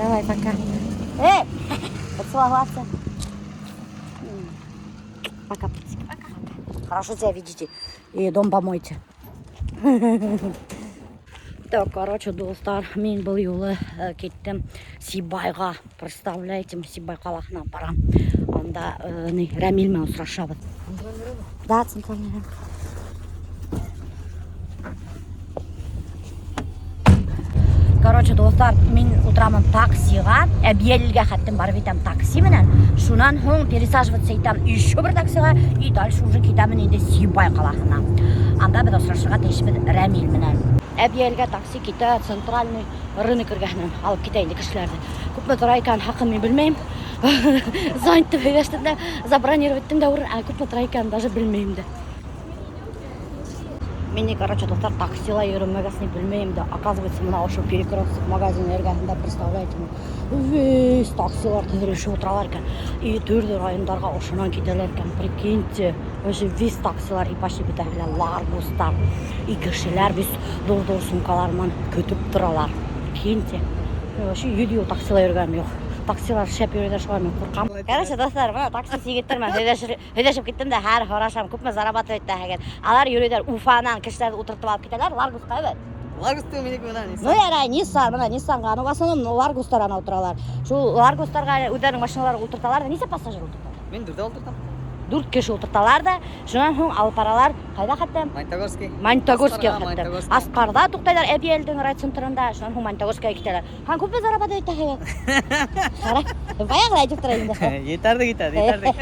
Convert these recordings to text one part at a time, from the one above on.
Давай, пока. Эй, поцеловаться. Пока, птичка. Пока. Хорошо себя ведите. И дом помойте. Так, короче, дуҫтар, мин был юлы киттем Сибайға. Представляете, Сибай ҡалаһына барам. Анда ни, Рәмил менән осрашабыҙ. Да, центральный рынок. Короче, дуҫтар, мин ултырамын таксиға, Әбйәлилгә хәтлем барып етәм такси менән. Шунан һуң пересаживаться итәм еще бер таксиға и дальше уже китәмен инде Сибай ҡалаһына. Анда беҙ осрашырға тейешбеҙ Рәмил менән. Әбйәлилгә такси китә, центральный рынок эргәһенән алып китә инде кешеләрҙе. Күпме тора икән, хаҡын мин белмәйем. Звонить итеп һөйләштем дә, забронировать иттем дә урын, ә күпме тора икәнен даже белмәйем дә. Мин, короче, дуҫтар, таксила йөрөмәгәс, ни белмәйем дә. Оказывается, мына ошо Перекресток магазин эргәһендә, представляете, весь таксилар теҙелешеп ултыралар икән. И төрлө райондарға ошонан китәләр икән. Прикиньте, вообще весь таксилар и почти бөтәһе лә ларгустар. И кешеләр весь ҙур-ҙур сумкалар менән көтөп торалар. Прикиньте. Вообще йөҙ йыл таксила йөрөгәнем юҡ. Таксилар шәп йөрөйҙәр, шуға мин ҡурҡам. Короче, дуҫтар, бына таксист егеттәр менән һөйләшеп киттем дә, һәр һорашам, күпме зарабатывать итәһегеҙ. Алар йөрөйҙәр Уфанан кешеләрҙе ултыртып алып китәләр, Ларгусҡа бит. Ларгус түгел, минеке бына Nissan. Ну, ярай, Nissan, бына Nissanға, ну, в основном Ларгустар ана ултыралар. Шул Ларгустарға үҙҙәренең машиналарын ултырталар ҙа, нисә пассажир ултырталар? Мин дүртәү ултыртам. Дүрт кеше ултырталар ҙа, шунан һуң алып баралар, ҡайҙа хәтта? Магнитогорский. Магнитогорский Асҡарға, хәтта. Магнитогорский. Асҡарҙа туҡтайҙар Әбйәлилдең райцентрында, шунан һуң Магнитогорскийға китәләр. Һәм күпме зарабатывать итәһегеҙ? Ҡара, баяғы ла әйтеп тора инде. Етәрҙек, етәр, етәрҙек.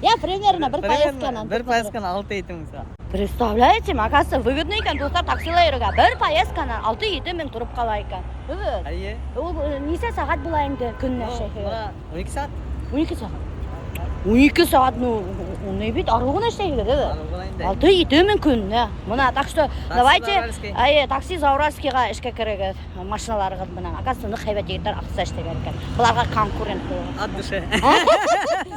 Я примерно бер Примерно поездканан. Бер поездканан алты-ете мең сыға. Представляете, оказывается, выгодно икән, дуҫтар, таксила йөрөргә. Бер поездканан 6-7 мең тороп ҡала икән. Эйе. Эйе. Ул нисә сәғәт була инде көнөнә Ну, эшләйһегеҙ? Бына 12 сәғәт. 12 сәғәт. 12 сәғәт, ну, уны бит арыу ғына эшләйһегеҙ, эйе. Арыу ғына инде. 6-7 мең көнөнә. Бына, так что давайте, Зауральский. Эйе, такси Зауральскийға эшкә керегеҙ машиналарығыҙ менән. Оказывается, ныҡ һәйбәт егеттәр аҡса эшләгән икән. Быларға конкурент булығыҙ. От души.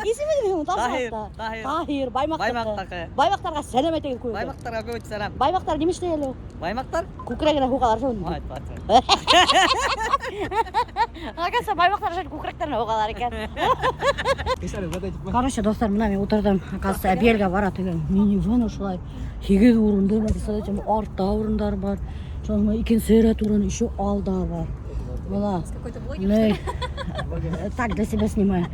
Исеме нимә? Таһир, Таһир. Таһир, Баймаҡтыҡы. Баймаҡтыҡы. Баймаҡтарға сәләм әйтегеҙ күбегеҙ. Баймаҡтарға күп сәләм. Баймаҡтар нимә эшләй әле ул? Баймаҡтар? Күкрәгенә һуғалар шул. Айт, айт. Оказывается, баймаҡтар шул күкрәктәренә һуғалар икән. Короче, дуҫтар, бына мин ултырҙым. Оказывается, Әбйәлилгә бара тигән минивэн ошолай. Һигеҙ урынлы, представляете, артта урындар бар. Шунан икенсе рәт урын еще алда бар. Бына. Какой-то блогер. Не. Так, для себя снимаю.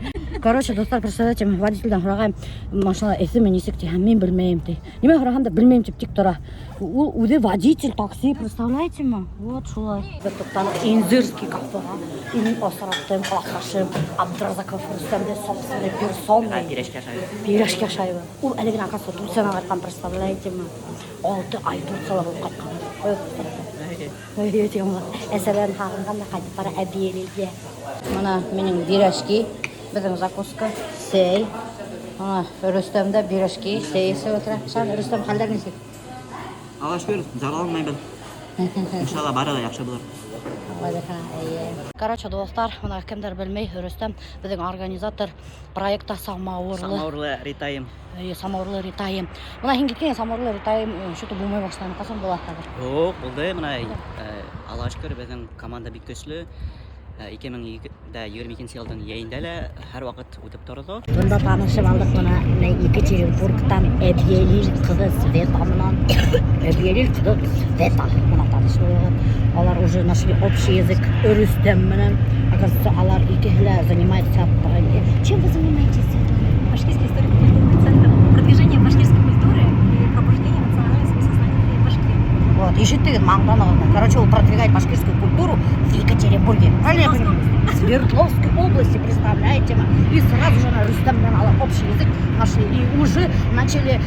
Короче, дуҫтар, представляете, водителдән һорағайым, машина эҫеме нисек тиһәм, мин белмәйем ти. Нимә һораһам да белмәйем тип тик тора. Ул үҙе водитель такси, представляете ме? Вот шулай. Беҙ туҡтаныҡ Инзирский кафеға. И мин осраттым ҡолаҡташым Абдразаков Рөстәмде собственной персоной. Пирожки ашайбыҙ. Пирожки ашайбыҙ. Ул әле генә, оказывается, Турциянан ҡайтҡан, представляете ме? 6 ай Турцияла булып ҡайтҡан. Әсәләрен һағынған да ҡайтып бара Әбйәлилгә. Бына минең пирожки, беҙҙең закуска, сәй. Бына Рөстәм дә пирожки, сәй эсеп ултыра. Шан, Рөстәм, хәлдәр нисек? Аллаға шөкөр, зарланмайбыҙ. Иншалла, бары ла яҡшы булыр. Эйе. Короче, дуҫтар, бына кемдер белмәй, Рөстәм беҙҙең организатор проекта Самауырлы. Самауырлы Ритайым. Эйе, Самауырлы Ритайым. Бына һин киткән Самауырлы Ритайым что-то булмай башланы. Ҡасан була хәҙер? Юҡ, булды. Бына Аллаға шөкөр, беҙҙең команда бик көслө. 2022 йылдың йәйендә лә һәр ваҡыт үтеп торҙо. Бында танышып алдыҡ бына Екатеринбургтан Әбйәлил ҡыҙы Света менән. Әбйәлил ҡыҙы Света менән танышып алдыҡ. Алар уже нашли общий язык Рөстәм менән. Оказывается, алар икеһе лә занимаются. Чем вы занимаетесь, Светлана? Башкирский историко-культурный центр. Продвижение башкирской культуры и пробуждение национального самосознания башкир. Вот, ишеттегеҙ, маңдан. Короче, он продвигает башкирскую культуру в Екатеринбурге. Правильно я понимаю? В Свердловской области, представляете? И сразу же на Рустам менән алар общий язык нашли. И уже начали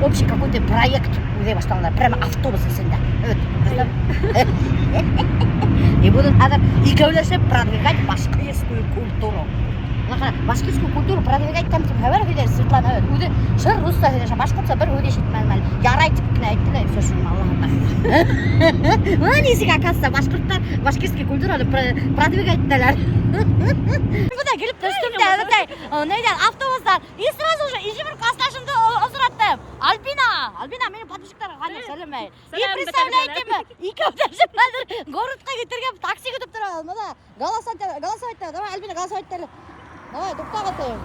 общий какой-то проект уйлай башланылар. Прямо автобус эсендә. Вот, Рустам. И будут хәҙер икәүләшеп продвигать башкирскую культуру. Бына башкирскую культуру продвигать итәм тип хәбәр һөйләй Светлана. Үҙе шыр русса һөйләшә, башҡортса бер һүҙ ишетмәнем әле. Ярай тип кенә әйтте лә, все, шуны Аллаһ. Бына нисек, оказывается, башҡорттар башкирский культураны продвигать итәләр. Бына килеп төштөм дә, бөтәй, нейҙән, автобустан. И сразу же еще бер классташымды осраттым. Альбина, Альбина, минең подписчиктарға ҡайҙа сәләм әйт. И Сәләм, представляете ме, икәүләшеп хәҙер городҡа китергә такси көтөп торабыҙ. Бына голосовать, голосовать, давай, Альбина, голосовать итәле. Давай, туҡтағыҙ тием.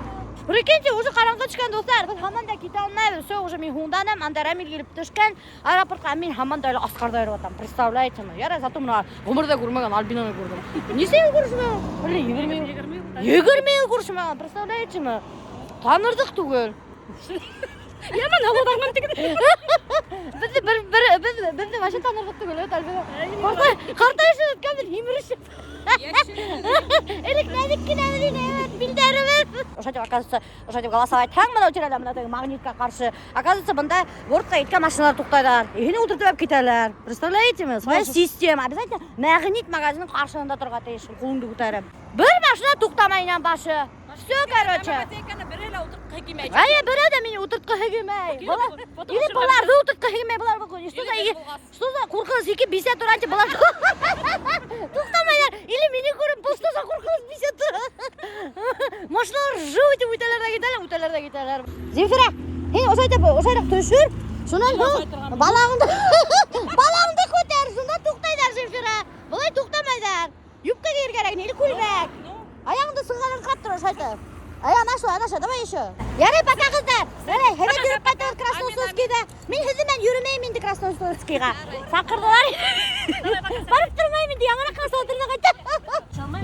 Прикиньте, уже ҡараңғы төшкән, дуҫтар. Беҙ һаман да китә алмайбыҙ. Все, уже мин һуңданым. Анда Рамил килеп төшкән. Аэропортҡа мин һаман да әле Асҡарҙа йөрөп ятам. Представляете ме? Ярай, зато бына ғүмерҙә күрмәгән Альбинаны күрҙем. Нисә йыл күрешмәгән? Әллә 20 йыл. 20 йыл күрешмәгән, представляете ме? Танырҙыҡ түгел. Яман һылыуҙармын тиген. Беҙҙе бер бер беҙ беҙҙе вообще танырҙыҡ түгел, эт Альбина. Ҡартайышып бөткән бер һимерешеп. Элек нәҙек кенә бит, билдәребеҙ. Ошайтып, оказывается, ошайтып голосовать итһәң, бына тирәлә бына теге Магнитҡа ҡаршы. Оказывается, бында городҡа киткән машиналар туҡтайҙар. И һине ултыртып алып китәләр. Представляете ме? Своя система. Обязательно Магнит магазинының ҡаршыһында торорға тейеш, ҡулыңды күтәреп. Бер машина туҡтамай инәм башы. Все, короче. Әйе, берәү ҙә мине ултыртҡыһы килмәй. Или быларҙы ултыртҡыһы килмәй, былар что за что за ҡурҡыныс ике бисә тора тип былар туҡтамайҙар. Или мине күреп, был что за ҡурҡыныс бисә тора. Машиналар жыу итеп үтәләр ҙә китәләр, үтәләр ҙә китәләр. Земфира, һин ошайтып, ошайыраҡ төшөр. Шунан һуң балаңды балаңды күтәр, шунда туҡтайҙар, Земфира. Былай туҡтамайҙар. Юбка кейергә кәрәк, или күлмәк. Аяғыңды сығарыңҡырап тор ошайтып. Ай, ана шул, ана шул, давай еще. Ярай, пока, ҡыҙҙар. Ярай, һәйбәт йөрөп ҡайтығыҙ Красноусольскийҙа. Мин һеҙҙең менән йөрөмәйем инде Красноусольскийға. Саҡырҙылар. Барып тормайым инде, яңыраҡ Красноусольскийға ҡайтам.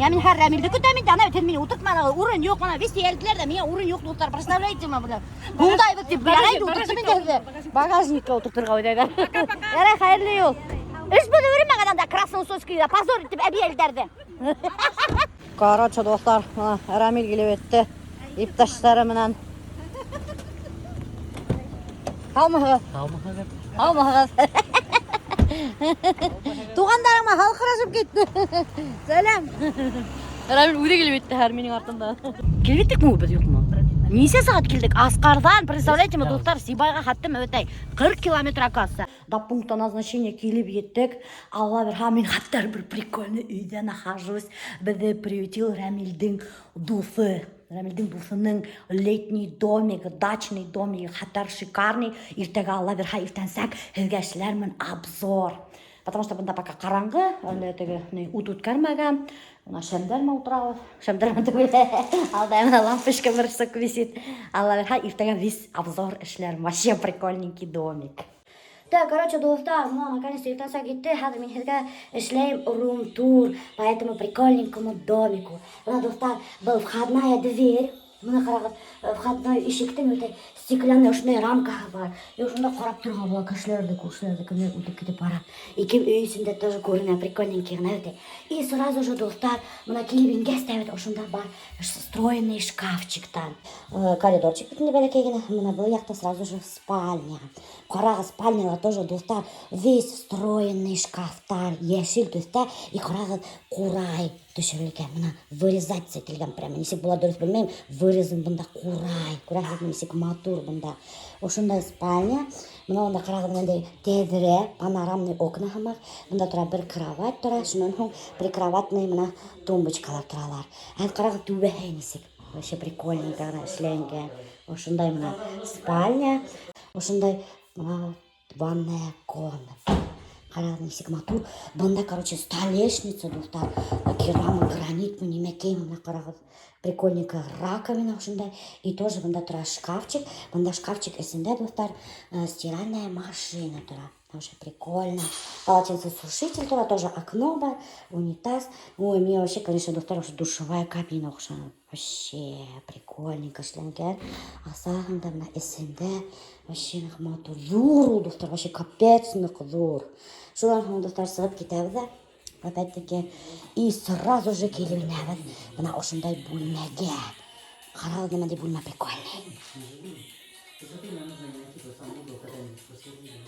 Я мин хәҙер Рәмилде көтәм инде, ана бит һеҙ мине ултыртманығыҙ, урын юҡ, ана весь йәлделәр ҙә, миңә урын юҡ, дуҫтар, представляете ме, бына. Һуңдайбыҙ тип, ярай инде ултырттым инде һеҙҙе. Багажникка ултыртырға уйлайҙар. Ярай, хәйерле юл. Эш быны йөрөмәгән анда Красноусольскийҙа, позор итеп әбейелдәрҙе. Короче, дуҫтар, бына Рамил килеп етте. Иптәштәре менән. Һаумыһығыҙ? Һаумыһығыҙ. Һаумыһығыҙ? Туғандарыңма һалҡырашып китте. Сәләм. Рамил үҙе килеп етте хәҙер минең артымдан. Килеп еттекме беҙ, юҡмы? Нисә сәғәт килдек? Асҡарҙан, представляете ме, дуҫтар, Сибайға хәтлем өтәй. 40 километр, оказывается. До пункта назначения килеп еттек. Алла бирһә, мин хәтта бер прикольный өйҙә нахожусь. Беҙҙе приютил Рамилдең дуҫы. Рамилдең дуҫының летний домик, дачный домик, хәтәр шикарный. Иртәгә, Алла бирһә, иртәнсәк һеҙгә эшләрмен обзор. Потому что бында пока ҡараңғы, әле теге ни ут үткәрмәгән. Бына шәмдәр менән ултырабыҙ. Шәмдәр менән түгел. Алда бына лампочка бер штук висит. Алла бирһә, иртәгә весь обзор эшләрмен. Вообще прикольненький домик. Так, короче, дуҫтар, бына наконец-то иртәнсәк етте. Хәҙер мин һеҙгә эшләйем рум-тур по этому прикольненькому домику. Бына, дуҫтар, был входная дверь. Бына ҡарағыҙ, входной ишектең үтә стеклянный ошондай рамкаһы бар. И ошонда ҡарап торорға була кешеләрҙе, күршеләрҙе, кемдәр үтеп китеп бара. Ике өй эсендә тоже күренә, прикольненький ғына үтә. И сразу же, дуҫтар, бына килеп ингәс тә бит ошонда бар встроенный шкафчиктан. Коридорчик бит инде бәләкәй генә. Бына был яҡта сразу же спальня. Ҡарағыҙ, спальняла тоже, дуҫтар, весь встроенный шкафтар, йәшел төҫтә. И ҡарағыҙ, ҡурай төшөрөлгән. Бына вырезать ителгән прямо. Нисек була, дөрөҫ белмәйем. Вырезан бында ҡурай. Күрәһегеҙме, нисек матур бында. Ошондай спальня. Бына унда ҡарағыҙ, мындай тәҙрә, панорамный окна һымаҡ. Бында тора бер кровать тора, шунан һуң прикроватный бына тумбочкалар торалар. Ә ҡарағыҙ, түбәһе нисек. Вообще прикольненько ғына эшләнгән. Ошондай бына спальня, ошондай бына ванная комната. Ҡарағыҙ, нисек матур. Бында, короче, столешница, дуҫтар. Керама, гранит, нимәкәй, бына ҡарағыҙ. Прикольненько раковина ошондай. И тоже бында тора шкафчик. Бында шкафчик эсендә, дуҫтар, стиральная машина тора. Тоже прикольно. Полотенцесушитель тора, тоже окно бар, унитаз. Ой, мне вообще, конечно, дуҫтар, ошо душевая кабина оҡшаны. Вообще прикольненько эшләнгән. Асаһың да бына эсендә вообще ныҡ матур. Ҙур ул, дуҫтар, вообще капец ныҡ ҙур. Шунан һуң, дуҫтар, сығып китәбеҙ ҙә. Опять-таки, и сразу же килеп инәбеҙ бына ошондай бүлмәгә. Ҡарағыҙ, ниндәй бүлмә прикольный. Смотри, нам нужно найти просто сам угол, когда-нибудь просверлили.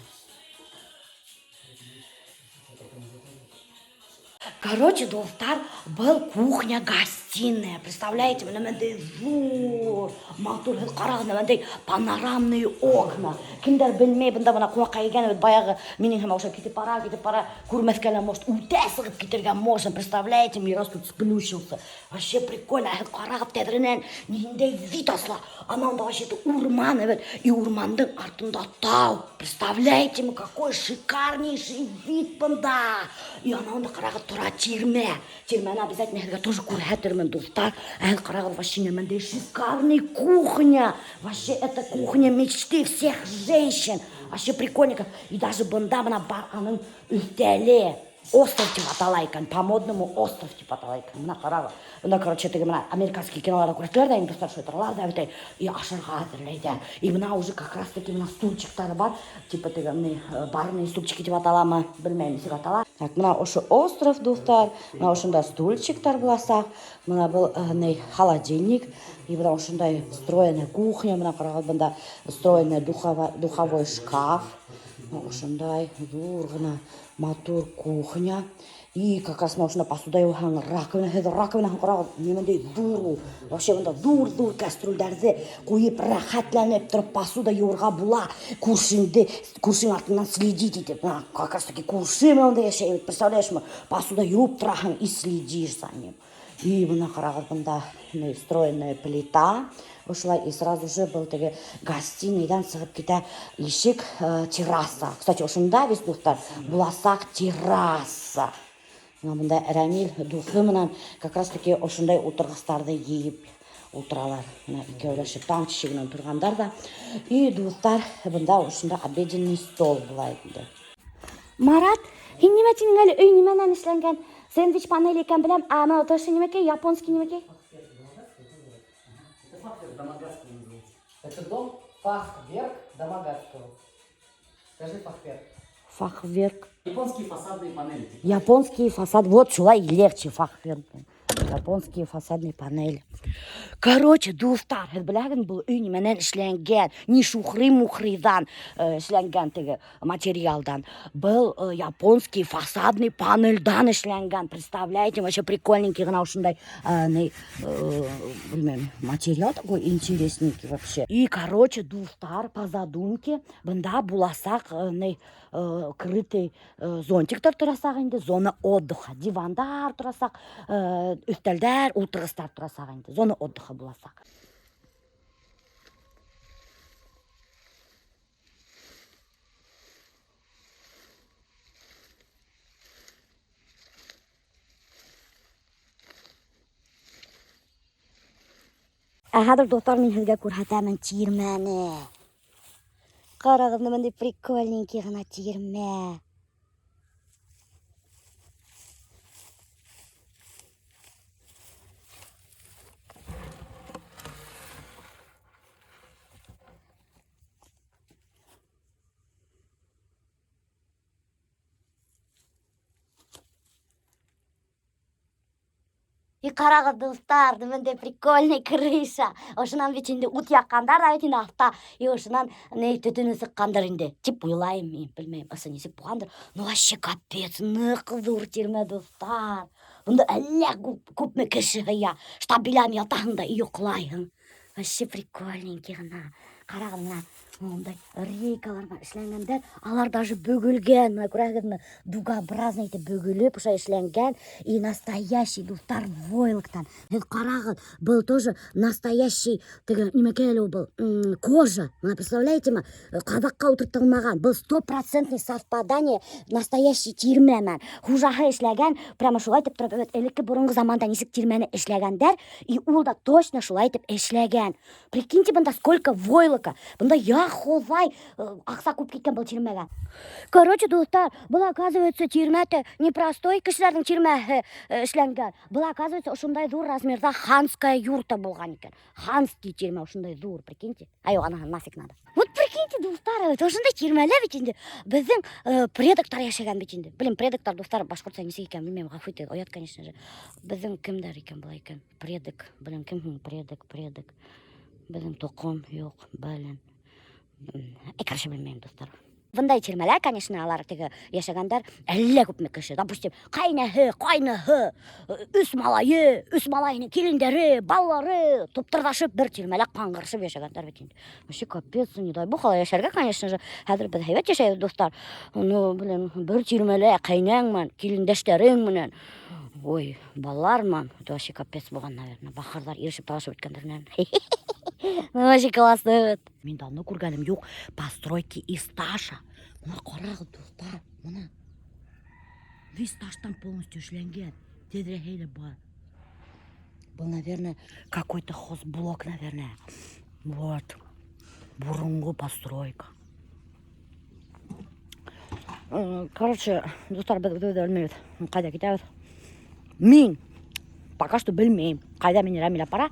Короче, дуҫтар, был кухня-гостиная. Представляете, бына бындай ҙур, матур, һеҙ ҡарағыҙ, бына бындай панорамные окна. Кемдәр белмәй, бында бына ҡунаҡҡа килгән баяғы минең һымаҡ ошо китеп бара, китеп бара, күрмәҫкә лә может, үтә сығып китергә можно, представляете, Мирас тут сплющился. Вообще прикольно, һеҙ ҡарағыҙ тәҙрәнән ниндәй вид асыла. Анау вообще урман, бит, и урмандың артында тау. Представляете, мы какой шикарнейший вид бында. И анауында ҡарағыҙ тора тирмә. Тирмәне обязательно һеҙгә тоже күрһәтермен, дуҫтар. Һеҙ ҡарағыҙ, вообще ниндәй шикарный кухня. Вообще это кухня мечты всех женщин. Вообще прикольненько. И даже бында бына бар аның өҫтәле. Остров тип атала икән, по-модному остров тип атала икән. Бына ҡарағыҙ. Бында, короче, теге бына американский киноларҙа күрһәтәләр ҙә инде, дуҫтар, шулай торалар ҙа бит, и ашарға әҙерләйҙәр. И бына уже как раз таки бына стульчиктары бар, типа теге ни, барный стульчики тип аталамы, белмәйем, нисек атала. Так, бына ошо остров, дуҫтар, бына ошонда стульчиктар буласаҡ, бына был ни, холодильник, и бына ошондай встроенная кухня, бына ҡарағыҙ, бында встроенная духовой шкаф. Бына ошондай ҙур ғына матур кухня. И как раз бына ошонда посуда йыуһаң, раковина, һеҙ раковинаһын ҡарағыҙ, ниндәй ҙур ул. Вообще бында ҙур-ҙур кәстрүлдәрҙе ҡуйып, рәхәтләнеп тороп посуда йыуырға була. Күршеңде, күршең артынан следить итеп. Бына как раз таки күрше менән унда йәшәй, представляешь мы? Посуда йыуып тораһың и следишь за ним. И бына ҡарағыҙ, бында ни, встроенная плита. Ошолай, и сразу же был теге гостиныйҙан сығып китә ишек, терраса. Кстати, ошонда бит, дуҫтар, буласаҡ терраса. Бына бында Рәмил дуҫы менән как раз таки ошондай ултырғыстарҙы йыйып ултыралар. Бына икәүләшеп таң тишегенән торғандар ҙа. И, дуҫтар, бында ошонда обеденный стол була инде. Марат, һин нимә тинең әле? Өй нимәнән эшләнгән? Сэндвич панель икән беләм. А, мына тышы нимәкәй? Японский нимәкәй? Это фахверк Домогацкого называется. Это дом Фахверк Домогацкого. Скажи фахверк. Фахверк. Японские фасадные панели. Типа. Японские фасады. Вот шулай легче фахверк. Японские фасадные панели. Короче, дуҫтар, һеҙ беләһегеҙме, был өй нимәнән эшләнгән? Ни шухрый-мухрыйҙан эшләнгән теге материалдан. Был японский фасадный панельдан эшләнгән. Представляете, вообще прикольненький ғына ошондай, ни, белмәйем, материал такой интересненький вообще. И, короче, дуҫтар, по задумке, бында буласаҡ, ни, крытый зонтиктар торасаҡ инде, зона отдыха, дивандар торасаҡ, өҫтәлдәр, ултырғыстар торасаҡ инде, зона отдыха буласаҡ. Ә хәҙер, дуҫтар, мин һеҙгә күрһәтәмен тирмәне. Ҡарағыҙ, бындай прикольненький ғына тирмә. И ҡарағыҙ, дуҫтар, бындай прикольный крыша. Ошонан бит инде ут яҡҡандар ҙа бит инде аҫта. И ошонан ни төтөнө сыҡҡандыр инде. Тип уйлайым мин, белмәйем, ысын нисек булғандыр. Ну вообще капец, ныҡ ҙур тирмә, дуҫтар. Бында әллә күпме кеше һыя. Штабелями ятаһың да йоҡлайһың. Вообще прикольненький ғына. Ҡарағыҙ, бына ундай рейкалар менән эшләнгәндәр. Алар даже бөгөлгән, бына күрәһегеҙме? Дугообразный итеп бөгөлөп ошолай эшләнгән. И настоящий, дуҫтар, войлоктан. Һеҙ ҡарағыҙ, был тоже настоящий теге нимәкәй әле ул был, кожа. Бына представляете ме? Ҡаҙаҡҡа ултыртылмаған. Был стопроцентный совпадание настоящий тирмә менән. Хужаһы эшләгән, прямо шулай итеп тороп, эвет, элекке боронғо заманда нисек тирмәне эшләгәндәр, и ул да точно шулай итеп эшләгән. Прикиньте, бында сколько войлока. Бында я хоҙай, аҡса күп киткән был тирмәгә. Короче, дуҫтар, был, оказывается, тирмә тә не простой кешеләрҙең тирмәһе эшләнгән. Был, оказывается, ошондай ҙур размерҙа ханская юрта булған икән. Ханский тирмә ошондай ҙур, прикиньте. Ай, анаһы нафиг надо. Вот прикиньте, дуҫтар, вот ошондай тирмәлә бит инде. Беҙҙең предоктар йәшәгән бит инде. Блин, предоктар, дуҫтар, башҡортса нисек икән, белмәйем, ғәфү итегеҙ, оят, конечно же. Беҙҙең кемдәр икән былай икән? Предок, блин, кем һуң предок, предок. Беҙҙең тоҡом юҡ, блин. Короче, белмәйем, дуҫтар. Бындай тирмәлә, конечно, алар теге йәшәгәндәр әллә күпме кеше. Допустим, ҡәйнәһе, ҡайныһы, өс малайы, өс малайының килендәре, балалары туптырҙашып бер тирмәлә ҡаңғырышып йәшәгәндәр бит инде. Вообще капец, не дай бог алай йәшәргә, конечно же. Хәҙер беҙ һәйбәт йәшәйбеҙ, дуҫтар. Ну, блин, бер тирмәлә ҡәйнәң менән, килендәштәрең менән. Ой, балалар менән. Это вообще капец булған, наверное. Бахырҙар ирешеп талашып бөткәндәр, наверное. Ну, вообще классно. Мин давно күргәнем юҡ постройки из таша. Бына ҡарағыҙ, дуҫтар, бына. Весь таштан полностью эшләнгән. Тәҙрәһе лә бар. Был, наверное, какой-то хозблок, наверное. Вот. Боронғо постройка. Короче, дуҫтар, беҙ үҙебеҙ ҙә белмәйбеҙ. Ҡайҙа китәбеҙ? Мин пока что белмәйем. Ҡайҙа мине Рамил апара.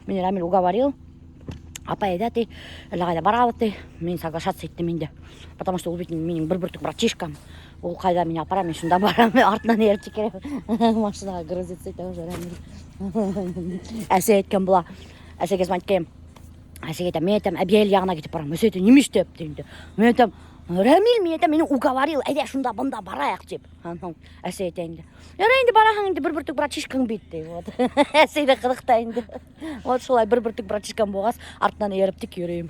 Мине Рамил уговорил. Апай, әйҙә ти, әллә ҡайҙа барабыҙ ти. Мин соглашаться иттем инде. Потому что ул бит минең бер бөртөк братишкам. Ул ҡайҙа мине апара, мин шунда барам. Артынан эйәреп киләм. Машинаға грузиться итә уже Рамил. Әсәй әйткән була. Әсәйгә звонить иткәйнем. Әсәй әйтә, мин әйтәм, Әбйәлил яғына китеп барам. Әсәй әйтә, нимә эшләп ти инде. Мин әйтәм, Рамил мин әйтәм, мине уговорил, әйҙә шунда бында барайыҡ тип. Анан әсәй әйтә инде. Ярай инде бараһың инде бер бөртөк братишкаң бит ти. Вот. Әсәй ҙә ҡыҙыҡ та инде. Вот шулай бер бөртөк братишкам булғас, артынан эйәреп тик йөрөйөм.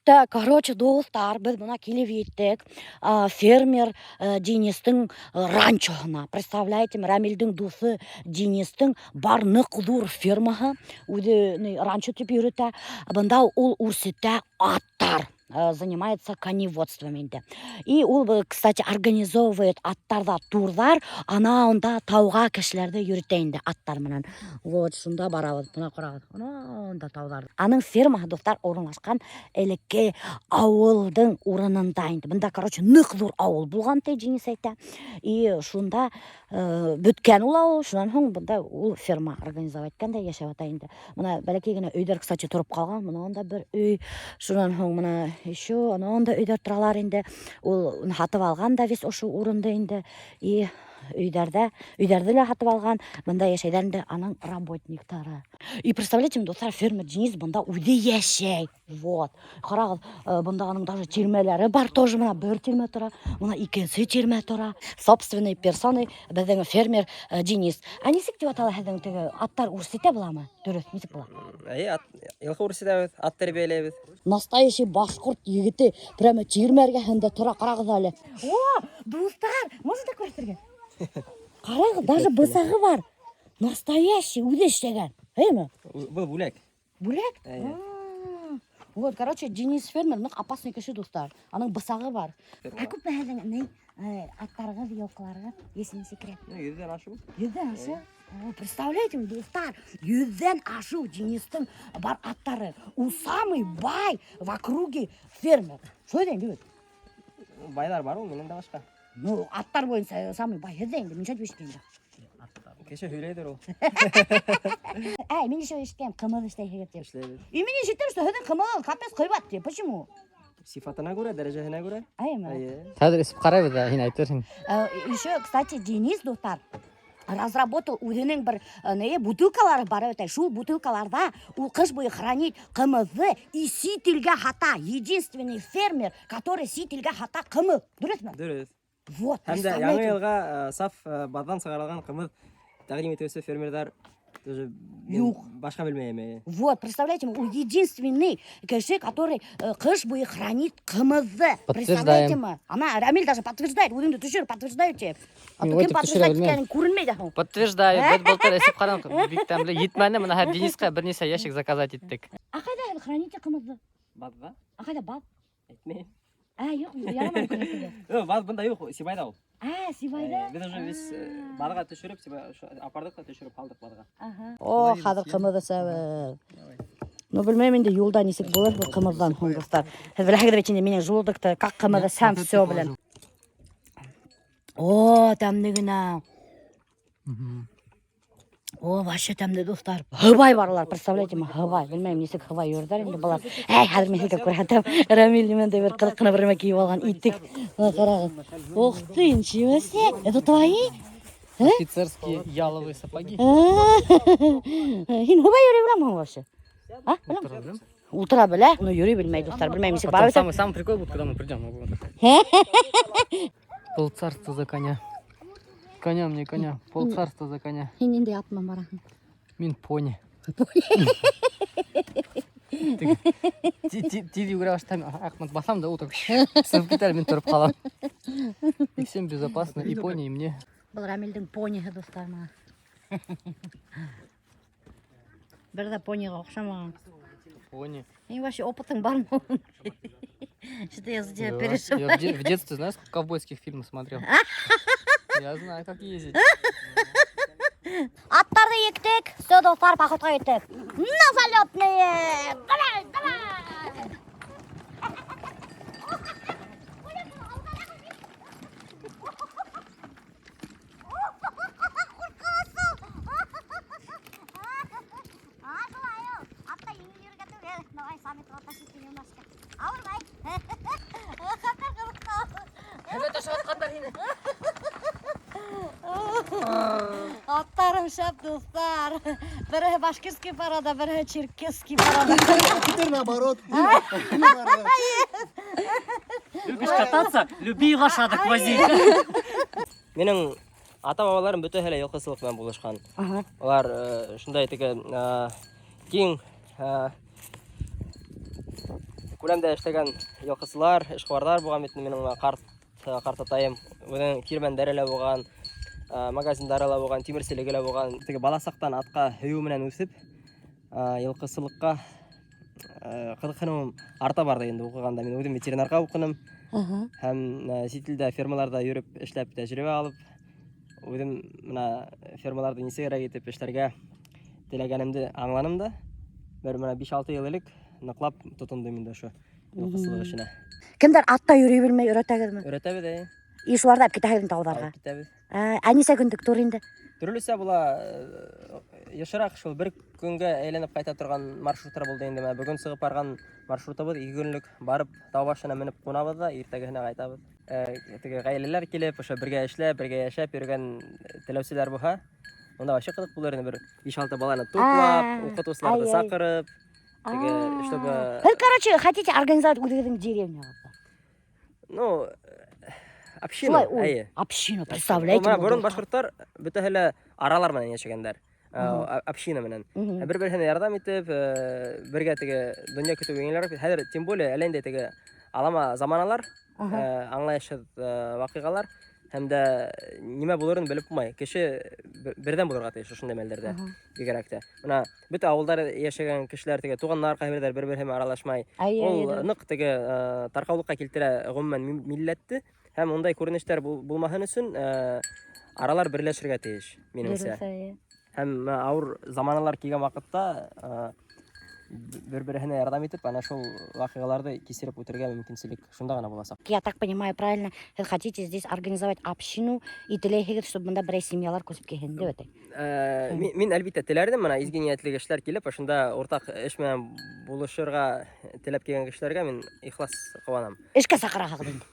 Так, короче, дуҫтар, беҙ бына килеп еттек. Фермер Денистың ранчоһына. Представляете, Рамилдең дуҫы Денистың бар ныҡ ҙур фермаһы. Үҙе ни, ранчо тип йөрөтә. Бында ул үрсетә аттар. Занимается коневодством инде. И ул, кстати, организовывает аттарҙа турҙар, ана унда тауға кешеләрҙе йөрөтә инде аттар менән. Вот, шунда барабыҙ. Бына ҡарағыҙ. Ана унда тауҙар. Аның фермаһы, дуҫтар, урынлашҡан элекке ауылдың урынында инде. Бында, короче, ныҡ ҙур ауыл булған ти Денис әйтә. И шунда бөткән ул ауыл, шунан һуң бында ул ферма организовать иткән дә йәшәп ята инде. Бына бәләкәй генә өйҙәр, кстати, тороп ҡалған. Бына унда бер өй. Шунан һуң бына еще ана унда өйҙәр торалар инде. Ул һатып алған да весь ошо урынды инде. И өйҙәрҙә, өйҙәрҙе лә һатып алған. Бында йәшәйҙәр инде аның работниктары. И представляете, дуҫтар, фермер Денис бында үҙе йәшәй. Вот. Ҡарағыҙ, бында аның даже тирмәләре бар тоже. Бына бер тирмә тора, бына икенсе тирмә тора. Собственной персоной беҙҙең фермер Денис. Ә нисек тип атала һеҙҙең теге аттар үрсетә буламы? Дөрөҫ, нисек була? Эйе, ат, йылҡы үрсетәбеҙ, ат тәрбиәләйбеҙ. Настоящий башҡорт егете прямо тирмә эргәһендә тора, ҡарағыҙ әле. О, дуҫтар, можно такое әйтергә? Ҡарағыҙ, даже бысағы бар. Настоящий, үҙе эшләгән. Эйме? Был бүләк. Бүләк? Эйе. А, вот, короче, Денис фермер ныҡ опасный кеше, дуҫтар. Аның бысағы бар. Ә күпме һеҙҙең ни, аттарығыҙ, йылҡыларығыҙ, если не секрет? 100-ҙән ашыу. 100-ҙән ашыу? О, представляете, дуҫтар, 100-ҙән ашыу Денистың бар аттары. Ул самый бай в округе фермер. Шулай тием бит? Байҙар бар ул, минән дә башҡа. Ну, аттар буйынса самый бай һеҙҙә инде, мин шулай тип ишеткән. Кеше һөйләйҙер ул. Әй, мин еще ишеткән, ҡымыҙ эшләйһегеҙ тип. Эшләйбеҙ. И мин ишеттем, что һеҙҙең ҡымыҙ капец ҡыйбат тип. Почему? Сифатына күрә, дәрәжәһенә күрә. Әйме? Эйе. Хәҙер эсеп ҡарайбыҙ ҙа, һин әйтерһең. Еще, кстати, Денис, дуҫтар, разработал үҙенең бер не бутылкалары бар бит. Шул бутылкаларҙа ул ҡыш буйы хранит ҡымыҙҙы и сит илгә һата. Единственный фермер, который сит илгә һата ҡымыҙ. Дөрөҫмө? Дөрөҫ. Вот, Һәм дә яңы представляете? йылға саф баҙҙан сығарылған ҡымыҙ тәҡдим итеүсе фермерҙар тоже мин Юҡ. башҡа белмәйем. Эйе. Вот, представляете, ул единственный кеше, который ҡыш буйы хранит ҡымыҙҙы. Подтверждаем. Представляете ме? Ана Рамиль даже подтверждает, үҙеңде төшөр, подтверждаю тип. А Мин то кем үтеп төшөрә подтверждать белмәйем. иткәнен күренмәй ҙә һуң. Подтверждаю, беҙ былтыр эсеп ҡараныҡ, бик тәмле. Етмәне, бына хәҙер Денисҡа бер нисә ящик заказать иттек. Ә ҡайҙа һеҙ храните ҡымыҙҙы? Баҙҙа? Ә ҡайҙа баҙ? Әйтмәйем. Ә, юҡ, ярамай күрһәтергә. Юҡ, баҙ бында юҡ, Сибайҙа ул. Ә, Сибайҙа. Беҙ уже весь баҙға төшөрөп, Сибай апарҙыҡ та төшөрөп һалдыҡ баҙға. Ага. О, хәҙер ҡымыҙ эсәбеҙ. Ну, белмәйем инде юлда нисек булыр был ҡымыҙҙан һуң, дуҫтар. Һеҙ беләһегеҙ бит инде минең желудокты как ҡымыҙ эсһәм, все беләм. О, тәмле генә. О, вообще тәмле, дуҫтар. Һыбай баралар, представляете ме? Һыбай. Белмәйем, нисек һыбай йөрөйҙәр инде былар. Әй, хәҙер мин һеҙгә күрһәтәм. Рамил ниндәй бер ҡыҙыҡ ҡына бер нәмә кейеп алған итек. Бына ҡарағыҙ. Ух ты, ничего себе. Это твои? Офицерские яловые сапоги. Һин һыбай йөрөй беләмһең вообще? А, беләм. Ултыра белә, но йөрөй белмәй, дуҫтар. Белмәйем, нисек Потом барып самый прикол будет, когда мы придем. Мы будем так. Пол царства за коня. Коня мне, коня. Пол царства за коня. Һин ниндәй ат менән бараһың? Мин пони. Тиҙ йүгерә башлайым, Ахмат баҫам да утырып сығып китә, мин тороп ҡалам. И всем безопасно, и пони, и мне. Был Рамилдең пониһы, дуҫтар, мына. Бер ҙә пониға оҡшамаған. Пони. Һинең вообще опытың бармы? Что-то я за тебя Да. переживаю. Я в детстве, знаешь, сколько ковбойских фильмов смотрел? Я знаю, как ездить. Аттарҙы ектек, все, дуҫтар, походҡа киттек. На залетные! Давай, давай! Аттарым шәп, дуҫтар. Береһе башкирский порода, береһе черкесский порода. Теперь наоборот. Любишь кататься? Люби лошадок возить. Минең ата-бабаларым бөтәһе лә йылҡысылыҡ менән булышҡан. Улар шундай теге киң күләмдә эшләгән йылҡысылар, эшҡыуарҙар булған бит. Минең ҡарт атайым үҙенең тирмәндәре лә булған, магазиндары ла булған, тимерселеге лә булған. Теге бала саҡтан атҡа һөйөү менән үҫеп, йылҡысылыҡҡа ҡыҙыҡһыныуым арта барҙы инде уҡығанда. Мин үҙем ветеринарға уҡыным һәм сит илдә фермаларҙа йөрөп эшләп тәжрибә алып, үҙем бына фермаларҙы нисегерәк итеп эшләргә теләгәнемде аңланым да, бер бына 5-6 йыл элек ныҡлап тотондом инде ошо йылҡысылыҡ эшенә. Кемдәр атта йөрөй белмәй, өйрәтәгеҙме? Өйрәтәбеҙ, эйе. И шуларҙы алып китәһегеҙ тауҙарға. Алып китәбеҙ. Ә нисә көнлөк тур инде? Төрлөсә була, йышыраҡ шул бер көнгә әйләнеп ҡайта торған маршруттар булды инде. Бына бөгөн сығып барған маршрутыбыҙ 2 көнлөк, барып тау башына менеп ҡунабыҙ ҙа, иртәгеһенә ҡайтабыҙ. Теге ғаиләләр килеп, ошо бергә эшләп, бергә йәшәп йөрөгән теләүселәр булһа, унда вообще ҡыҙыҡ булыр ине, бер 5-6 баланы туплап, уҡытыусыларҙы ай, ай. саҡырып, теге, чтобы Һеҙ, короче, хотите организовать үҙегеҙҙең деревняғыҙҙы? Ну, община, Шулай, ул. эйе. Община, представляете? Бына борон дуҫтар? башҡорттар бөтәһе лә аралар менән йәшәгәндәр. Община менән. Бер-береһенә ярҙам итеп, бергә теге донъя көтөү еңелерәк. Хәҙер тем более әллә инде теге алама заманалар, аңлайышһыҙ ваҡиғалар һәм дә нимә булырын белеп булмай. Кеше берҙәм булырға тейеш ошондай мәлдәрҙә бигерәк тә. Бына бөтә ауылдар йәшәгән кешеләр теге туғандар ҡайһы бер-береһе менән аралашмай. Ул ныҡ теге тарҡаулыҡҡа килтерә ғөмүмән милләтте. Һәм ундай күренештәр булмаһын өсөн аралар берләшергә тейеш, минеңсә. Дөрөҫ, эйе. Һәм ауыр заманалар килгән ваҡытта бер-береһенә ярҙам итеп, ана шул ваҡиғаларҙы кисереп үтергә мөмкинселек шунда ғына буласаҡ. Я так понимаю, правильно, һеҙ хотите здесь организовать общину и теләйһегеҙ, чтобы бында берәй семьялар күсеп килһен, тип әйтәй. Мин әлбиттә теләр инем, бына изге ниәтле кешеләр килеп, ошонда уртаҡ эш менән булышырға теләп килгән кешеләргә мин ихлас ҡыуанам. Эшкә саҡыраһығыҙ инде.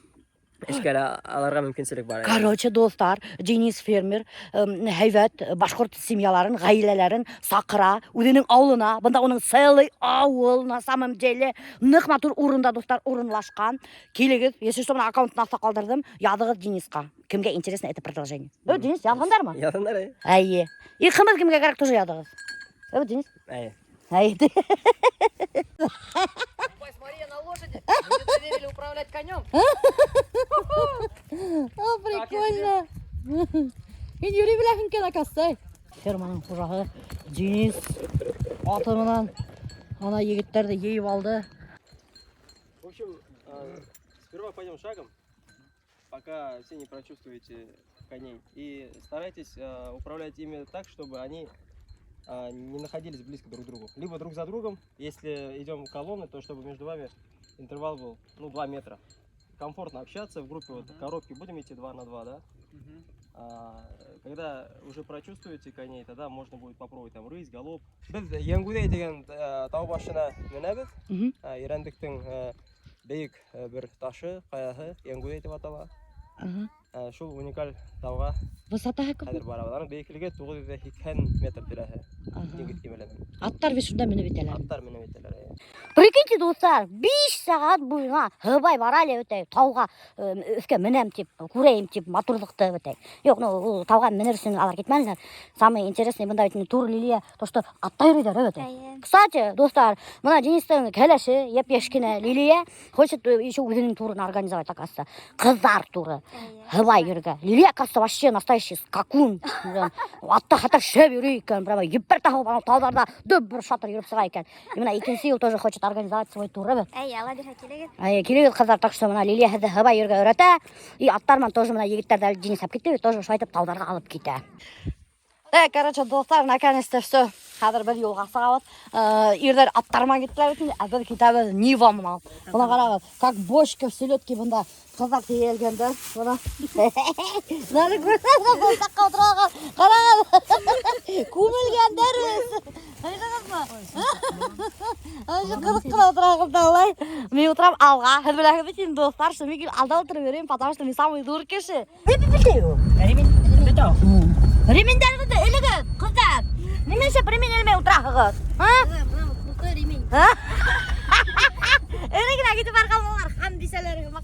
Эшкә лә алырға мөмкинселек бар. Короче, дуҫтар, Денис фермер, һәйбәт башҡорт семьяларын, ғаиләләрен саҡыра үҙенең ауылына. Бында уның целый ауыл, на самом деле, ныҡ матур урында, дуҫтар, урынлашҡан. Килегеҙ, если что, бына аккаунтын аҫта ҡалдырҙым, яҙығыҙ Денисҡа. Кемгә интересно это предложение? Денис, яҙғандармы? Яҙғандар, эйе. Эйе. И ҡымыҙ кемгә кәрәк, тоже яҙығыҙ. Денис? Эйе. Эйе. Мария на лошади. Мне доверили управлять конем. О, прикольно. Һин йөрөй беләһең икән, оказывается. Ферманың хужаһы Денис аты менән ана егеттәрҙе йыйып алды. В общем, сперва пойдем шагом, пока все не прочувствуете коней. И старайтесь управлять ими так, чтобы они не находились близко друг к другу. Либо друг за другом, если идем колонны, то чтобы между вами интервал был, ну, 2 метра. Комфортно общаться в группе, вот коробки будем идти 2 на 2, да? Когда уже прочувствуете коней, тогда можно будет попробовать там рысь, галоп. Беҙ Йәнгүҙәй тигән тау башына менәбеҙ. Ирәндектең бейек бер ташы, ҡаяһы Йәнгүҙәй тип атала. Шул уникаль тауға Высотаһы күпме? хәҙер барабыҙ. Аның бейеклеге 980 метр тирәһе. Диңгеҙ кимәленән. Аттар бит шунда менеп етәләр. Аттар менеп етәләр. Эйе. Прикиньте, дуҫтар, 5 сәғәт буйына һыбай бара әле бөтәй, тауға өҫкә менәм тип, күрәйем тип, матурлыҡты бөтәй. Юҡ, ну, ул тауға менер өсөн алар китмәнеләр. Самый интересный бында бит инде тур Лилия, то что атта йөрөйҙәр бөтәй. Эйе. Кстати, дуҫтар, бына Денистың кәләше, йәп-йәш кенә Лилия хочет еще үҙенең турын организовать, оказывается. Ҡыҙҙар туры. Эйе. Һыбай йөрөгә. Лилия, оказывается, вообще настоящий скакун. Атта хәтәр шәп йөрөй икән, прямо ебәр тағып, анау тауҙарҙа дөп бер шатыр йөрөп сыға икән. И бына икенсе йыл тоже хочет организовать свой тур, бит. Эйе, Алла бирһә килегеҙ. Ай, килегеҙ, ҡыҙҙар, так что бына Лилия һеҙҙе һыбай йөрөгә өйрәтә. И аттар менән тоже бына егеттәрҙе әле Денис алып китте, бит, тоже шулай итеп тауҙарға алып китә. Так, короче, дуҫтар, наконец-то все. Хәҙер беҙ юлға сығабыҙ. Ирҙәр аттар менән киттеләр бит инде, ә беҙ китәбеҙ Нива менән. Бына ҡарағыҙ, как бочка в селедке бында ҡыҙҙар тейәлгәндәр. Бына. Бына күрәһегеҙ, ҡурсаҡҡа ултырған. Ҡарағыҙ. Күмелгәндәр. Ҡарағыҙмы? Ай, ҡыҙыҡ ҡына ултыра ҡыҙҙар улай. Мин ултырам алға. Һеҙ беләһегеҙ бит инде, дуҫтар, что мин гел алда ултырып йөрөйөм, потому что мин самый ҙур кеше. Ремендәрегеҙҙе элегеҙ, ҡыҙҙар. Нимә эшләп ремень элмәй ултыраһығыҙ? А? Бына крутой ремень. А? Эле генә китеп барған улар, хан бисәләре һымаҡ.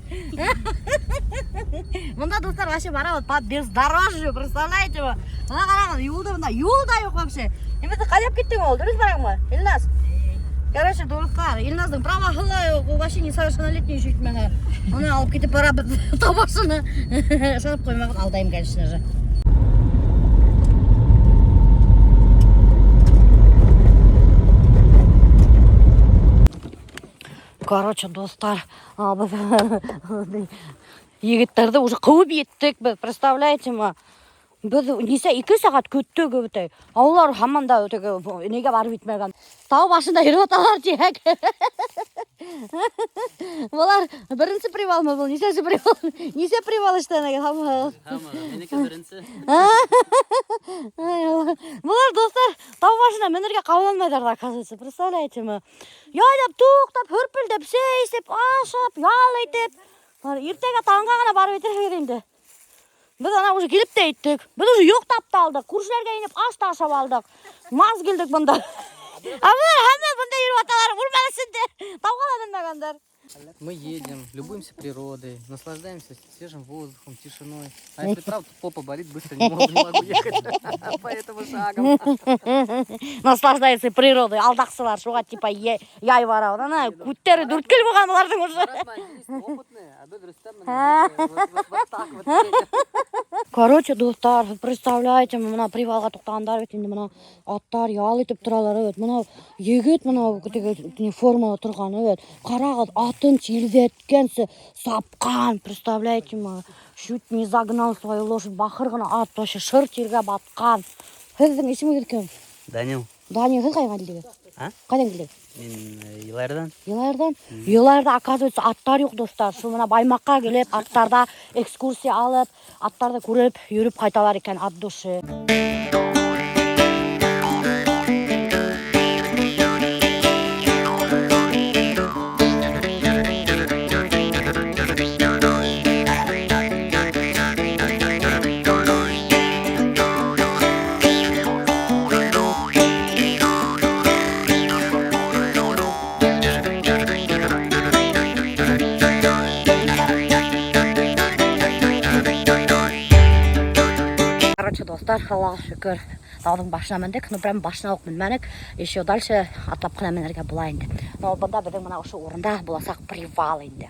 Бында, дуҫтар, вообще барабыҙ по бездорожью, представляете вы? Бына ҡарағыҙ, юлды бында, юл да юҡ вообще. Нимә ҡайҙа киттең ул? Дөрөҫ бараңмы, Илназ? Короче, дуҫтар, Илназдың праваһы ла юҡ, ул вообще несовершеннолетний еще итмәгән. Уны алып китеп барабыҙ тау башына. Ышанып ҡуймағыҙ, алдайым, конечно же. Короче, дуҫтар, беҙ егеттәрҙе уже ҡыуып еттек беҙ, представляете ма? Беҙ нисә 2 сәғәт көттөк бөтәй. Ә улар һаман да теге нигә барып етмәгән. Тау башында йөрөп яталар тиһәк. Былар беренсе привалмы был? Нисәнсе привал? Нисә привал эшләнәгән? Һаман. Һаман, минеке беренсе. Ай, Алла. Былар, дуҫтар, тау башына менергә ҡабаланмайҙар ҙа, оказывается, представляете ма? Яйлап туҡтап, һөрпөлдәп, сәй эсеп, ашап, ял итеп. Иртәгә таңға ғына барып етерһегеҙ инде. Беҙ ана уже килеп тә еттек. Беҙ уже йоҡлап та алдыҡ. Күршеләргә инеп аш та ашап алдыҡ. Маз килдек бында. Ә былар һәммә бында йөрөп яталар, урман эсендә. Тауға ла менмәгәндәр. Мы едем, любуемся природой, наслаждаемся свежим воздухом, тишиной. А если правда, попа болит, быстро не могу ехать. Поэтому шагом. Наслаждается природой. Алдаҡсылар шуға типа яй бара. Ана күттәре дүрткел булған уларҙың уже. Опытные, а беҙ Рөстәм менән вот так вот едем. Короче, дуҫтар, представляете, бына привалға туҡтағандар бит инде, бына аттар ял итеп торалар, бит. Бына егет бына теге не формала торған, бит. Ҡарағыҙ, атын тирҙәткәнсе сапҡан, представляете ма? Чуть не загнал свою лошадь, бахыр ғына ат вообще шыр тиргә батҡан. Һеҙҙең исемегеҙ кем? Данил. Данил, һеҙ ҡайҙан килдегеҙ? А? Ҡайҙан килдегеҙ? Мин Йылайырҙан. Йылайырҙан? Йылайырҙа, оказывается, аттар юҡ, дуҫтар. Шул бына Баймаҡҡа килеп, аттарҙа экскурсия алып, аттарҙы күреп, йөрөп ҡайталар икән от души. Короче, дуҫтар, Аллаға шөкөр, тауҙың башына мендек. Ну, прям башына уҡ менмәнек. Еще дальше атлап ҡына менергә була инде. Но бында беҙҙең бына ошо урында буласаҡ привал инде.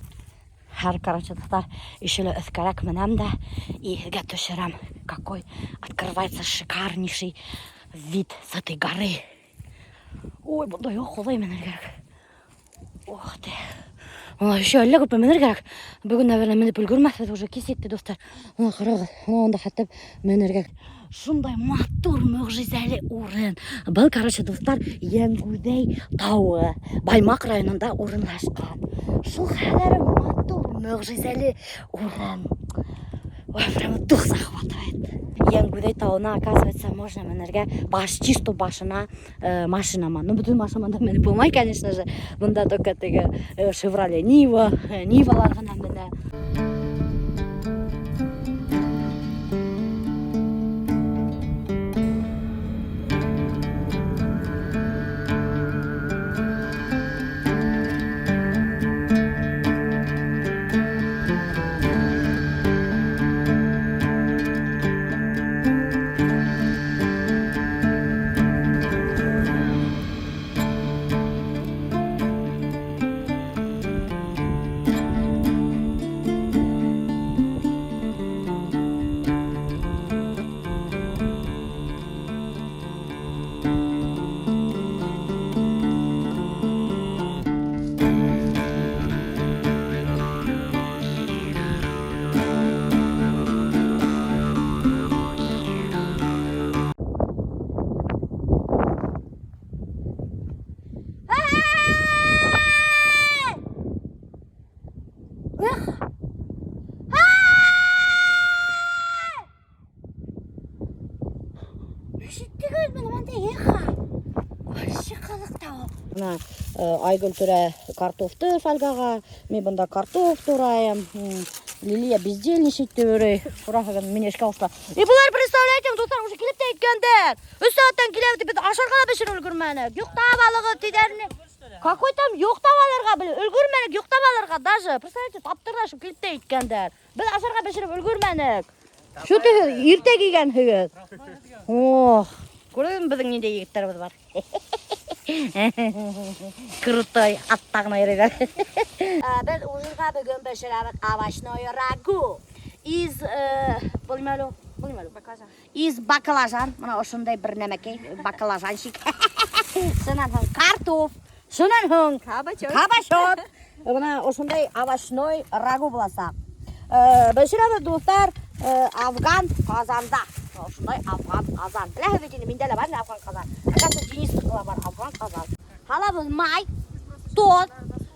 Хәр, короче, дуҫтар, еще лә өҫкәрәк менәм дә и һеҙгә төшөрәм, какой открывается шикарнейший вид с этой горы. Ой, бында юҡ, ҡулай менергә кәрәк. Ох ты. Бына еще әллә күпме менергә кәрәк. Бөгөн, наверное, менеп өлгөрмәҫбеҙ, уже кис етте, дуҫтар. Бына ҡарағыҙ, бына унда хәтта менергә. Шундай матур, мөғжизәле урын. Был, короче, дуҫтар, Йәнгүҙәй тауы Баймаҡ районында урынлашҡан. Шул хәләре матур, мөғжизәле урын. Ой, прямо дух захватывает. Йәнгүҙәй тауына, оказывается, можно менергә чисто башына машинама. Ну, бөтөн машинамда менеп булмай, конечно же. Бында только теге Chevrolet Niva, Нивалар ғына менә. Бына Айгөл төрә картофты фольгаға, мин бында картоф турайым. Лилия бездельничать йөрөй. Күрәһегеҙ, мин эшкә ҡушыла. И былар, представляете, дуҫтар, уже килеп тә еткәндәр. 3 сәғәттән киләбеҙ тип, беҙ ашарға ла бешереп өлгөрмәнек. Йоҡлап алығыҙ тиҙәр. Какой там йоҡлап алырға өлгөрмәнек, йоҡлап алырға даже. Представляете, таптырлашып килеп тә еткәндәр. Беҙ ашарға бешереп өлгөрмәнек. Шул тиһегеҙ, иртә килгәнһегеҙ. Ох, күрҙегеҙме беҙҙең ниндәй егеттәребеҙ бар? Крутой атта ғына йөрөйҙәр. Беҙ ужинға бөгөн бешерәбеҙ овощной рагу. Из был нимә әле ул? Был нимә әле ул? Баклажан. Из баклажан. Бына ошондай бер нәмәкәй, баклажанчик. Шунан һуң картоф, шунан һуң Кабачок. Кабачок. Бына ошондай овощной рагу буласаҡ. Бешерәбеҙ, дуҫтар, афган ҡаҙанда. Ошондай афган ҡаҙан. Беләһегеҙ бит инде, миндә лә бар афган ҡаҙан. Оказывается, Денисныҡы ла бар афган ҡаҙан. Һалабыҙ май, тоҙ,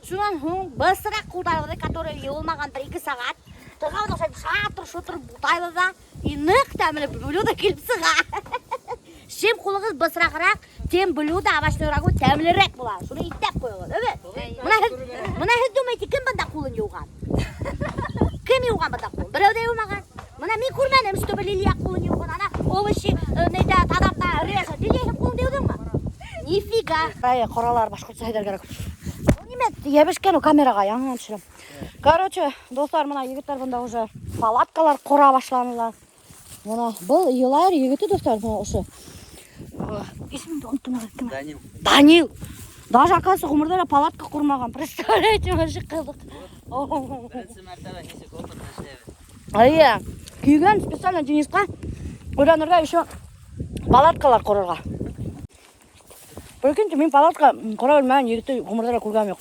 шунан һуң бысраҡ ҡулдарыбыҙҙы, который йыуылмаған бер ике сәғәт. Тығабыҙ ошолай шатыр-шутыр бутайбыҙ ҙа, и ныҡ тәмле блюдо килеп сыға. Чем ҡулығыҙ бысрағыраҡ, тем блюдо овощной рагу тәмлерәк була. Шуны иҫләп ҡуйығыҙ, әйбәт. Бына һеҙ думаете, кем бында ҡулын йыуған? Кем йыуған бында ҡулын? Берәү ҙә йыумаған. Бына мин күрмәнем, чтобы Лилия ҡулын йыуған. Ана овощи, нейҙә, таҙарта, режет. Лилия, һин ҡулыңды йыуҙыңмы? Нифига. Ай, ҡоралар башҡортса һөйләр кәрәк. Был нимә йәбешкән ул камераға, яңынан төшөрәм. Короче, дуҫтар, бына егеттәр бында уже палаткалар ҡора башланылар. Бына был Йылайыр егете, дуҫтар, бына ошо. Исемемде оноттом әле, кем? Данил. Данил. Даже, оказывается, ғүмерҙә лә палатка ҡормаған. Представляете, вообще ҡыҙыҡ. Беренсе мәртәбә нисек опыт эшләйбеҙ. Эйе, килгән специально Денисҡа өйрәнергә еще палаткалар ҡорорға. Прикиньте, мин палатка ҡора белмәгән егетте ғүмерҙә лә күргәнем юҡ.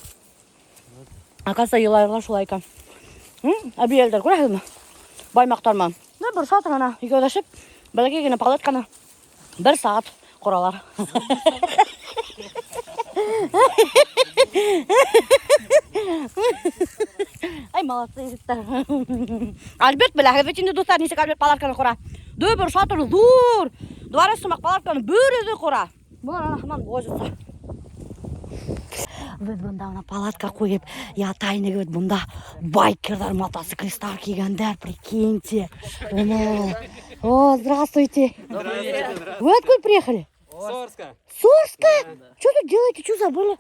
Оказывается, Йылайырҙа шулай икән. Әбейәлдәр күрәһегеҙме? Баймаҡтар менән. Бер бер сәғәт ғына икәүләшеп, бәләкәй генә палатканы бер сәғәт ҡоралар. Ай, молодцы егеттәр. Альберт беләһегеҙ бит инде, дуҫтар, нисек Альберт палатканы ҡора. Дөбөр шатыр ҙур дворец һымаҡ палатканы бер үҙе ҡора. Былар ана һаман возятся. Беҙ бында бына палатка ҡуйып ята инек бит, бында байкерҙар, мотоциклисттар килгәндәр, прикиньте. Бына. О, здравствуйте. Здравствуйте. Вы откуда приехали? Сорска. Сорска? Что тут делаете? Что забыли?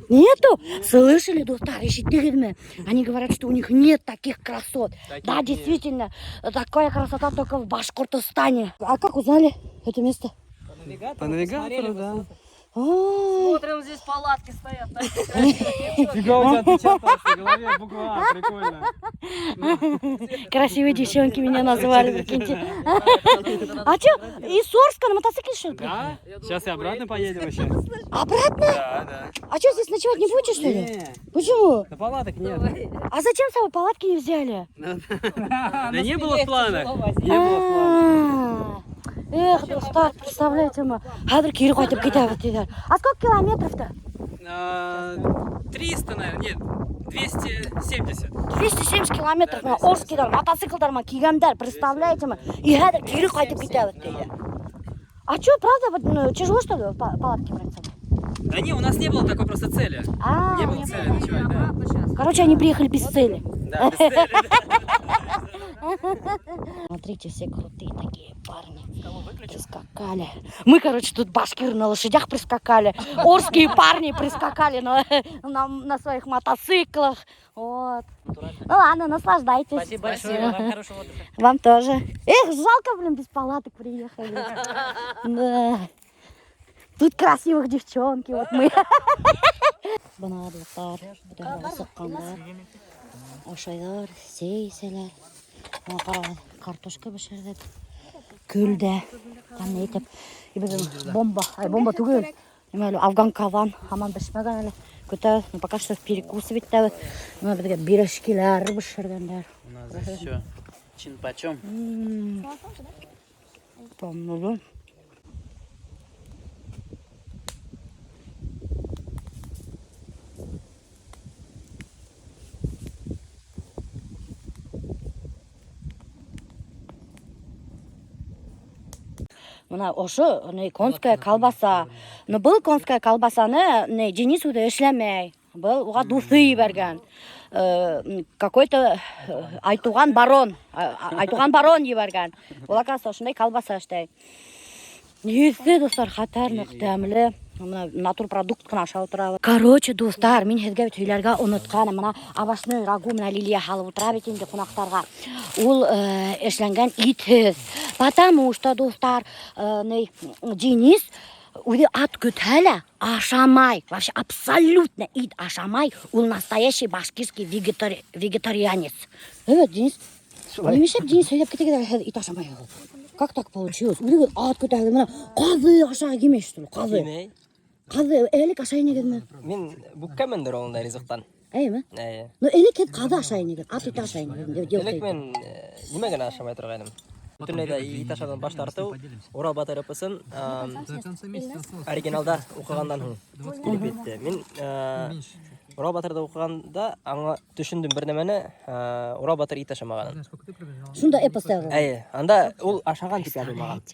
Нету? Слышали, дуҫтар, ишеттегеҙме? Они говорят, что у них нет таких красот. Таких Да, нет. действительно, такая красота только в Башкортостане. А как узнали это место? По навигатору, да. Ой. Смотрим, здесь палатки стоят. Фига у тебя отпечаталось на голове буква А, прикольно. Красивые девчонки меня назвали, прикиньте. А чё, из Сорска на мотоцикле, что ли, приехали? Да? Сейчас и обратно поедем еще. Обратно? Да, да. А чё, здесь ночевать не будете, что ли? Не, Почему? да палаток нет. А зачем с собой палатки не взяли? Да не было в планах. Не было в планах. А. Эх, дуҫтар, представляете мы. Хәҙер кире ҡайтып китәбеҙ тиҙәр. А сколько километров-то? 300, наверное, нет, 270. 270 километров Да, бына Орскиҙан мотоциклдар менән килгәндәр, представляете мы? И хәҙер кире ҡайтып китәбеҙ тиҙәр. А чё, правда, вот, ну, тяжело, что ли, палатки брать с собой? Да не, у нас не было такой просто цели. А, Не было цели ночевать, да. Короче, они приехали без цели. Да, без цели. Смотрите, все крутые такие парни. Прискакали. Мы, короче, тут башкиры на лошадях прискакали. Орские парни прискакали на своих мотоциклах. Вот. Ну ладно, наслаждайтесь. Спасибо большое, вам хорошего отдыха. Вам тоже. Эх, жалко, блин, без палаток приехали. Да. Тут красивых девчонки, вот мы. Бына дуҫтар, сыҡҡандар. Ашайҙар, сәй эсәләр. Бына ҡарағыҙ, картошка бешерҙек. Көл дә. Тәмле итеп. И беҙҙең бомба, ай, бомба түгел. Нимә әле, афган ҡаҙан һаман бешмәгән әле. Көтәбеҙ, но пока что перекусывать итәбеҙ. Бына беҙгә пирожкилар бешергәндәр. У нас здесь все чин почем. Тәмле. Бына ошо ни, конская колбаса. Но был конская колбасаны ни, Денис үҙе эшләмәй. Был уға дуҫы ебәргән. Какой-то Айтуған барон, Айтуған барон ебәргән. Ул, оказывается, ошондай колбаса эшләй. Еҫе, дуҫтар, хәтәр ныҡ тәмле. Бына натурпродукт ҡына ашап ултырабыҙ. Короче, дуҫтар, мин һеҙгә бит һөйләргә онотҡаным. Бына овощной рагу менән Лилия һалып ултыра бит инде ҡунаҡтарға. Ул эшләнгән итһеҙ. Потому что, дуҫтар, ни, Денис үҙе ат көтһә лә ашамай. Вообще абсолютно ит ашамай. Ул настоящий башкирский вегетарианец. Evet, Денис. Шулай. Нимәшәп, Денис, һөйләп китегеҙ әле, һеҙ ит ашамайһығыҙ? Как так получилось? Үҙегеҙ ат көтәһегеҙ, бына ҡаҙы ашағы килмәй, что ли? Ҡаҙы. Килмәй. Ҡаҙы элек ашай инегеҙме? Мин бүккәнмендер ундай ризыҡтан. Эйме? Эйе. Ну, элек һеҙ ҡаҙы ашай инегеҙ, ат ите ашай инегеҙ. Элек мин нимә генә ашамай торғайным. Бөтөнләй ҙә ит ашауҙан баш тартыу Урал батыр эпосын оригиналда уҡығандан һуң килеп етте. Мин Урал батырҙы уҡығанда аңа төшөндөм бер нәмәне, Урал батыр ит ашамағанын. Шунда эпоста яҙылған. Эйе, анда ул ашаған тип яҙылмаған.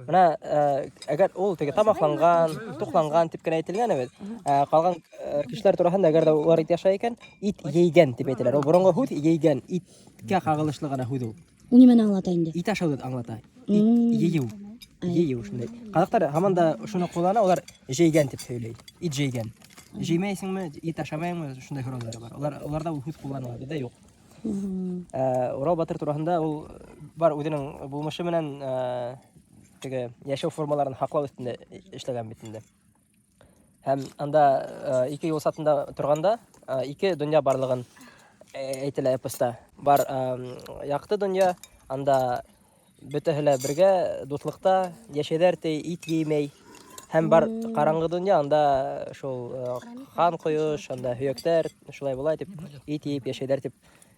Бына әгәр ул теге тамаҡланған, туҡланған тип кенә әйтелгән бит. Ҡалған кешеләр тураһында, әгәр ҙә улар ит ашай икән, ит ейгән тип әйтәләр. Ул боронғо һүҙ ейгән, иткә ҡағылышлы ғына һүҙ ул. Ул нимәне аңлата инде? Ит ашауҙы аңлата. Ит ейеү. Ейеү шундай. Ҡаҙаҡтар һаман да шуны ҡуллана, улар жейгән тип һөйләй. Ит жейгән. Жеймәйһеңме, ит ашамайһыңмы, шундай һорауҙар бар. Уларҙа ул һүҙ ҡулланыла, беҙҙә юҡ. Урал батыр тураһында ул бар үҙенең булмышы менән теге йәшәү формаларын һаҡлау өҫтөндә эшләгән бит инде. Һәм анда ике юл сатында торғанда ике донъя барлығын әйтелә эпоста. Бар яҡты донъя, анда бөтәһе лә бергә дуҫлыҡта йәшәйҙәр ти, ит еймәй. Һәм бар ҡараңғы донъя, анда шул ҡан ҡойош, анда һөйәктәр, шулай былай тип, ит ейеп йәшәйҙәр тип,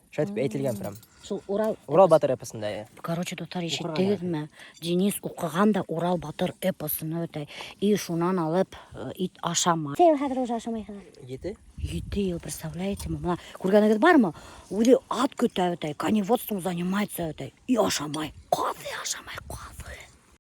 шулай тип әйтелгән прям. Шул Урал Урал батыр эпосында, иә. Короче, дуҫтар, Уҡырға ишеттегеҙме? Денис уҡыған да Урал батыр эпосын үтә. И шунан алып ит ашамай. Нисә йыл хәҙер уже ашамайһығыҙ? 7. 7 йыл, представляете? Бына күргәнегеҙ бармы? Үҙе ат көтә үтә, коневодством занимается үтә. И ашамай. Ҡаҙы ашамай, ҡаҙы.